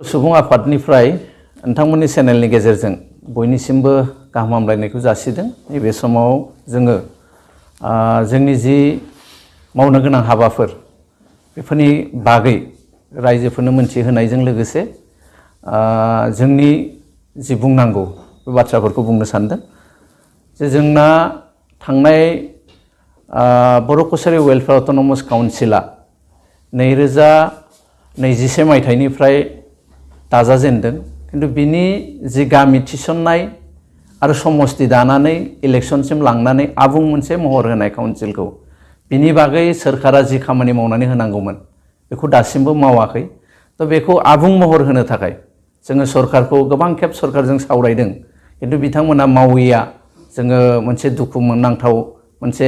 सुबुं आफादनिफ्राय नोंथांमोननि चेनेलनि गेजेरजों बयनिसिमबो गाहाम हामलायनायखौ जासिदों। नैबे समाव जोङो जोंनि जि मावनो गोनां हाबाफोर बेफोरनि बागै रायजोफोरनो मोनथिहोनायजों लोगोसे जोंनि जि बुंनांगौ बे बाथ्राफोरखौ बुंनो सानदों। जे जोंना थांनाय बर' कसारी वेलफेयार अट'नमास काउन्सिला 2021 मायथाइनिफ्राय दाजाजेनदों, किन्तु बिनि जि गामि थिसननाय आरो समस्ति दानानै इलेक्शनसिम लांनानै आबुं मोनसे महर होनाय काउन्सिलखौ बिनि बागै सोरखारा जि खामानि मावनानै होनांगौमोन बेखौ दासिमबो मावाखै। तो बेखौ आबुं महर होनो थाखाय जोङो सरकारखौ गोबां खेब सरकारजों सावरायदों, किन्तु बिथांमोना मावैया जोङो मोनसे दुखु मोननांथाव मोनसे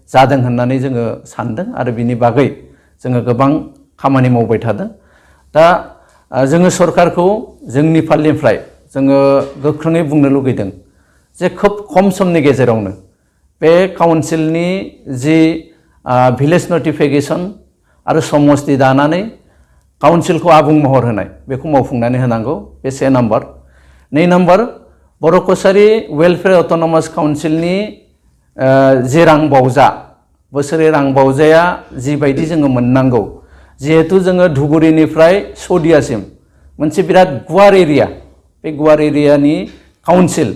जादों होननानै जोङो सानदों आरो बिनि बागै जोङो गोबां खामानि मावबाय थादों। दा जोङो सरकारखौ जोंनि फालनिफ्राय जोङो गोख्रोङै बुंनो लुगैदों जे खोब खम समनि गेजेरावनो बे काउन्सिलनि जि भिलेज नटिफिकेशन आरो समस्ति दानानै काउन्सिलखौ आबुं महर होनाय बेखौ मावफुंनानै होनांगौ। बे से नाम्बार। 2 नाम्बार, बर' कसारी वेलफेयार अट'नमास काउन्सिलनि जि रां बावजा बोसोरै रां बावजाया जिबायदि जोङो मोननांगौ, जिहेतु जोङो धुबुरीनिफ्राय सौदियासिम मोनसे बिराद गुवार एरिया, बे गुवार एरियानि काउन्सिल,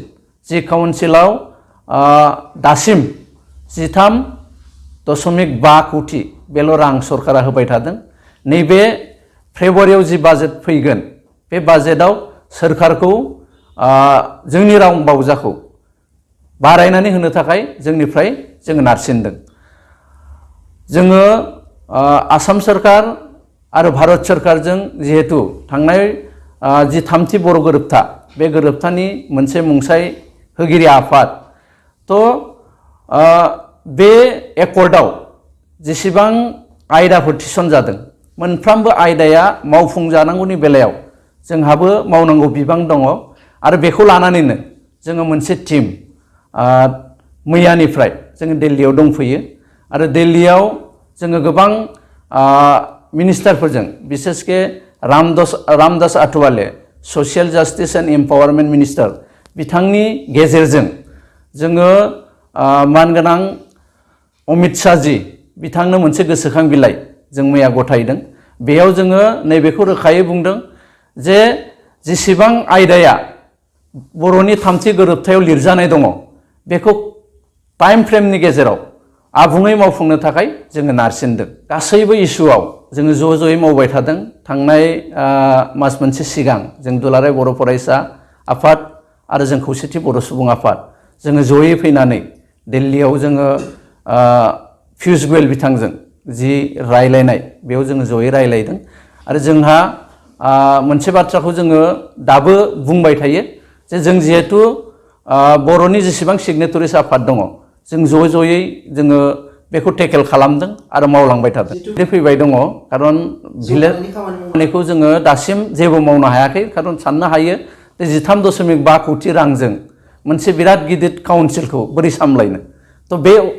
जि काउन्सिलाव दासिम 13.5 कोटि बेल' रां सरकारा होबाय थादों। नैबे फेब्रुवारियाव जि बाजेट फैगोन बे बाजेटआव सोरखारखौ जोंनि रां बावजाखौ बारायनानै होनो थाखाय जोंनिफ्राय जोङो नारसिनदों। जोङो आसाम सरकार आरो भारत सरकारजों जिहेतु थांनाय जि 3थि बर' गोरोबथा, बे गोरोबथानि मोनसे मुंसाइ होगिरि आफाद, तो बे एकर्डआव जेसेबां आयदाफोर थिसन जादों मोनफ्रोमबो आयदाया मावफुंजानांगौनि बेलायाव जोंहाबो मावनांगौ बिबां दङ आरो बेखौ लानानैनो जोङो मोनसे टीम मैयानिफ्राय जोङो दिल्लीयाव दंफैयो आरो दिल्लीयाव जोङो गोबां मिनिस्टारफोरजों, बिसेसके Ramdas Athawale, social justice and empowerment minister, बिथांनि गेजेरजों जोङो मानगोनां अमित शाहजी बिथांनो मोनसे गोसोखां बिलाइ जों मैया गथायदों। बेयाव जोङो नैबेखौ रोखायै बुंदों जे जेसेबां आयदाया बर'नि 3थि गोरोबथायाव लिरजानाय दङ बेखौ टाइम फ्रेमनि गेजेराव आबुङै मावफुंनो थाखाय जोङो नारसिनदों। गासैबो इस्युआव जोङो ज'यै मावबाय थादों। थांनाय मास मोनसे सिगां जों दुलाराय बर' फरायसा आफाद आरो जों खौसेथि बर' सुबुं आफाद जोङो ज'यै फैनानै दिल्लीयाव जोङो पियुष गोयल बिथांजों जि रायलायनाय बेयाव जोङो ज'यै रायलायदों आरो जोंहा मोनसे बाथ्राखौ जोङो दाबो बुंबाय थायो जे जों जिहेतु बर'नि जेसेबां सिगनेटरिस आफाद दङ जों ज'यै जोङो बेखौ टेकेल खालामदों आरो मावलांबाय थादों। फैबाय दङ, खारन भिलेजखौ जोङो दासिम जेबो मावनो हायाखै, खारन साननो हायो जे 13.5 कोटि रांजों मोनसे बिराद गिदिर काउन्सिलखौ बोरै सामलायनो। तो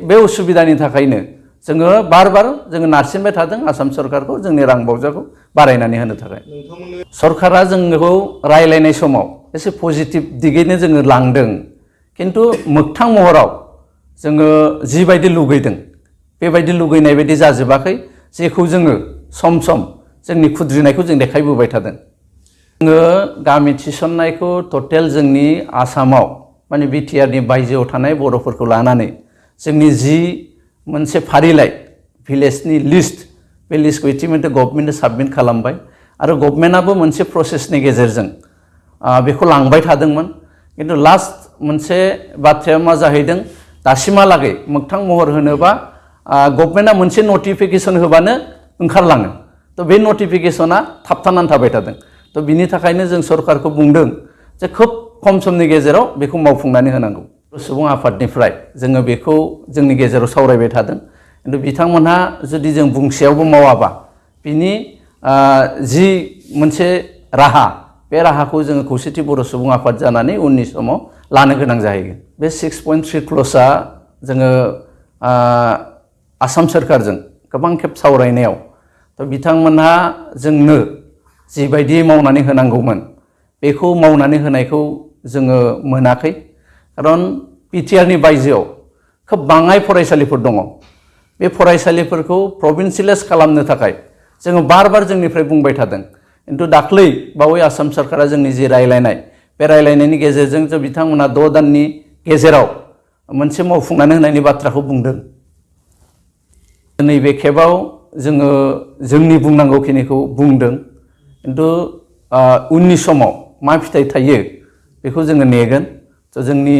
बे उसुबिदानि थाखायनो जोङो बार जोङो नारसिनबाय थादों आसाम सरकारखौ जोंनि रां बावजाखौ बारायनानै होनो थाखाय। सरकारा जोंखौ रायलायनाय समाव एसे पजिटिभ दिगैनो जोङो लांदों, किन्तु मोगथां महराव जोङो जिबायदि लुगैदों बेबायदि लुगैनाय बायदि जाजोबाखै, जेखौ जोङो सम जोंनि खुद्रिनायखौ जों देखायबोबाय थादों। जोङो गामि थिसननायखौ टटेल जोंनि आसामाव माने बिटिआरनि बायजोआव थानाय बर'फोरखौ लानानै जोंनि जि मोनसे फारिलाइ भिलेजनि लिस्ट, बे लिस्टखौ इटिमेन्ट गभर्नमेन्टनो साबमिट खालामबाय आरो गभर्नमेन्टआबो मोनसे प्रसेसनि गेजेरजों बेखौ लांबाय थादोंमोन। किन्तु लास्ट मोनसे बाथ्राया मा जाहैदों, दासिमहालागै मोगथां महर होनोबा गभर्नमेन्टआ मोनसे नटिफिकेशन होबानो ओंखारलाङो। तो बे नटिफिकेशना थाबथानानै थाबाय थादों। तो बिनि थाखायनो जों सरकारखौ बुंदों जे खोब खम समनि गेजेराव बेखौ मावफुंनानै होनांगौ। सुबुं आफादनिफ्राय जोङो बेखौ जोंनि गेजेराव सावरायबाय थादों, किन्तु बिथांमोनहा जुदि जों बुंसेयावबो मावाबा बिनि जि मोनसे राहा, बे राहाखौ जोङो खौसेथि बर' सुबुं आफाद जानानै उननि समाव लानो गोनां जाहैगोन। बे 6.3 क्ल'जआ जोङो आसाम सरकारजों गोबां खेब सावरायनायाव तो बिथांमोनहा जोंनो जिबायदि मावनानै होनांगौमोन बेखौ मावनानै होनायखौ जोङो मोनाखै। खारन बिटिआरनि बायजोआव खोब बाङाय फरायसालिफोर दङ। बे फरायसालिफोरखौ प्रभिन्सियेलाइज खालामनो थाखाय जोङो बार जोंनिफ्राय बुंबाय थादों। खिन्थु दाख्लै बावै आसाम सरकारा जोंनि जि रायलायनाय बे रायलायनायनि गेजेरजों जे बिथांमोना 6 दाननि गेजेराव मोनसे मावफुंनानै होनायनि बाथ्राखौ बुंदों। नैबे खेबाव जोङो जोंनि बुंनांगौखिनिखौ बुंदों। खिन्थु उननि समाव मा फिथाइ थायो बेखौ जोङो नेगोन। जोंनि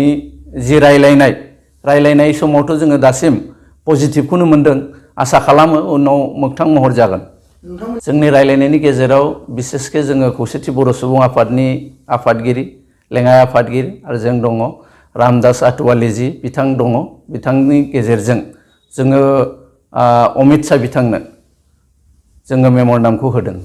जि रायलायनाय समावथ' जोङो दासिम पजिटिभखौनो मोनदों। आसा खालामो उनाव मोगथां महर जागोन। जोंनि रायलायनायनि गेजेराव बिसेसके जोङो खौसेथि बर' सुबुं आफादनि आफादगिरि, लेङाइ आफादगिरि आरो जों दङ। रामदास आथवालेजि बिथां दङ। बिथांनि गेजेरजों जोङो अमित शाह बिथांनो जोङो मेम'रेन्डामखौ होदों।